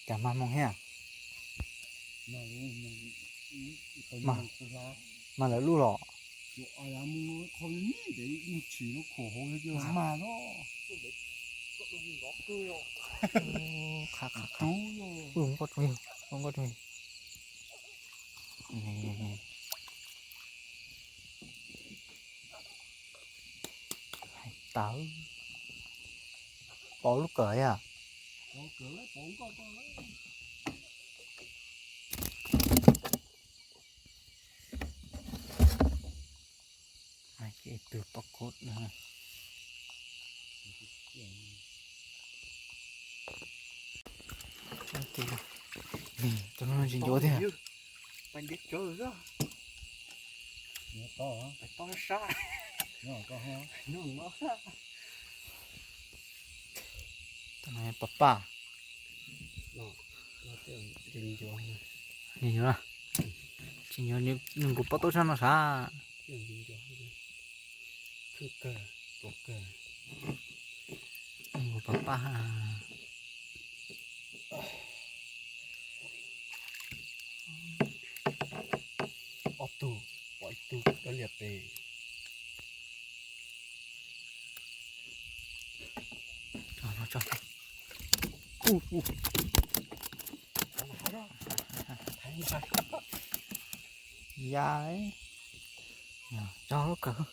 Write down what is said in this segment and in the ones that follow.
Cas mag moog thiab? Mag lawv lub los. Nkauj tsuag, nkauj tsuag. Tawv. Pov lub kawm yom. Tug pov kod. Tug no tsis ncuav thiab. Tug no paj paj. Tsis ncuav, nws kuv pov tau sab no sav. Nws kuv paj paj. Ob tug, pom ib tug dawb lias pes. Ya, tso lub kawm.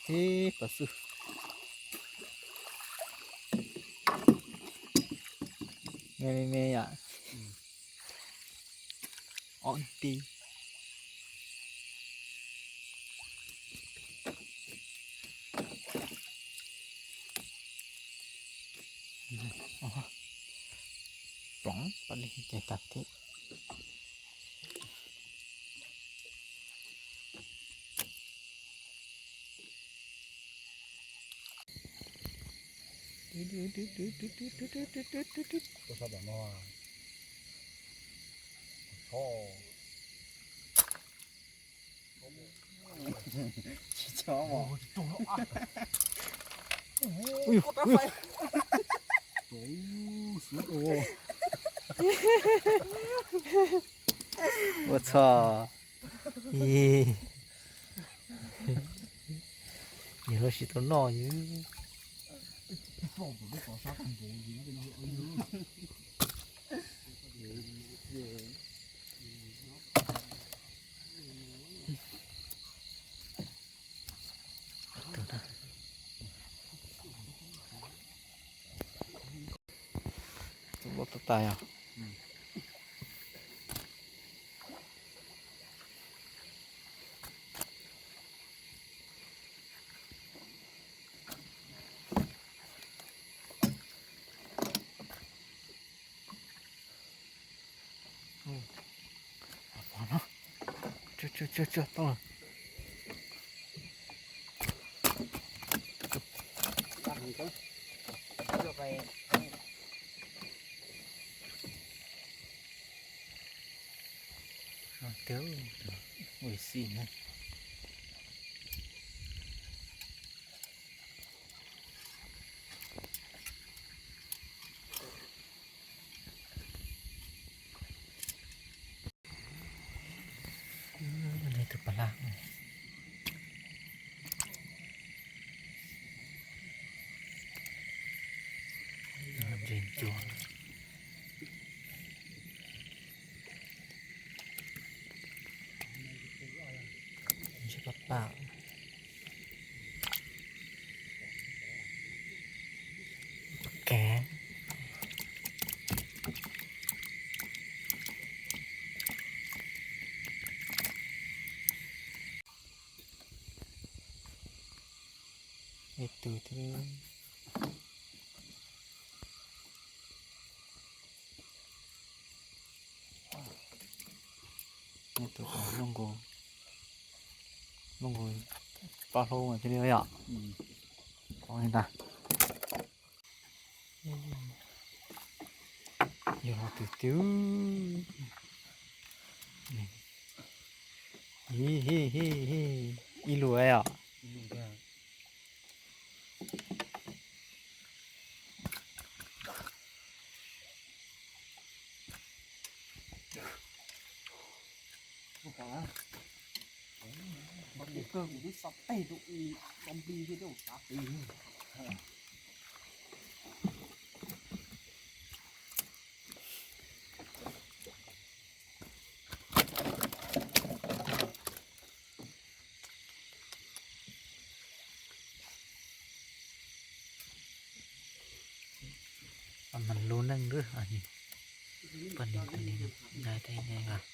Ib pov xwb. Me me me yom. Ob tib. Ploov pab li ces tag tib. Ua txog. Nws lub siv tau noj. Tus loj tag tag yog. Tau lawm. Ua si na. Tus pas laj. Ris ncua. Ntshe pab pam. Kav. Ib tug thiab. Ib tug, lub nkus, lub nkus pab hlub thiab li yom. Pom li ntag. Yog twg twg. Hi, hi, hi, hi. Ib lub os. Kawg kuv twb xav teg rau i, rau npli thiab rau xav pem. Mas lub neej lwm, poj niam tus ni, dai tej nyai vas,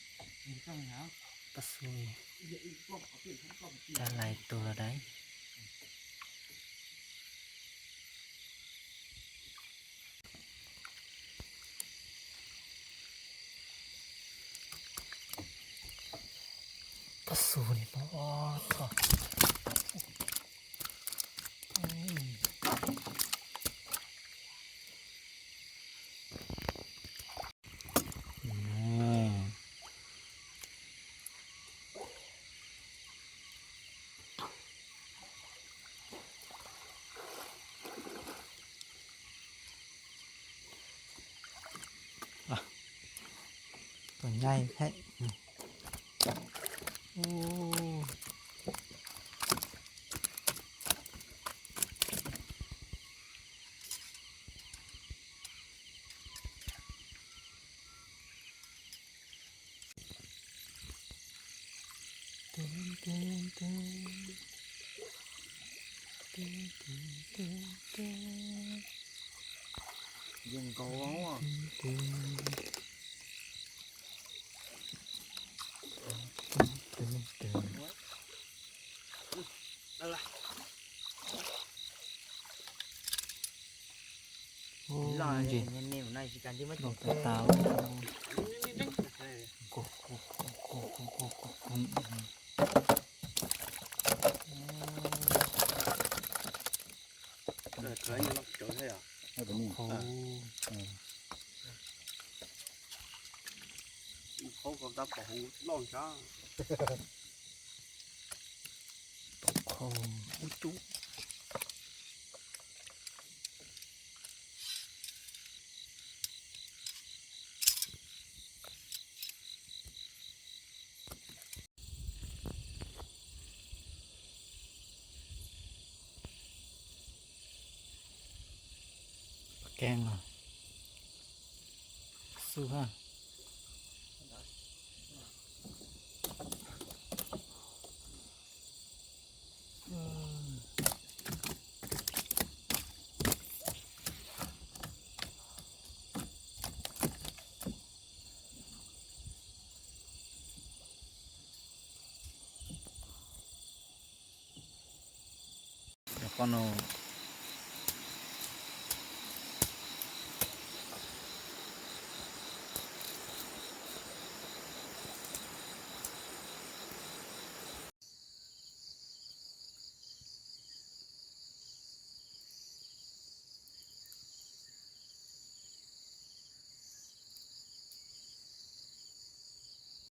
pab xu, dab lais tus los dai. Pab xu ni pab, txog. Tus nyai thiab. Zoo nkauj. Ntsis, tau tau. Qhov, qhov kab pom huv loj ntshab. Qhov ub cub. Keeb los xub hab. Cov qoj no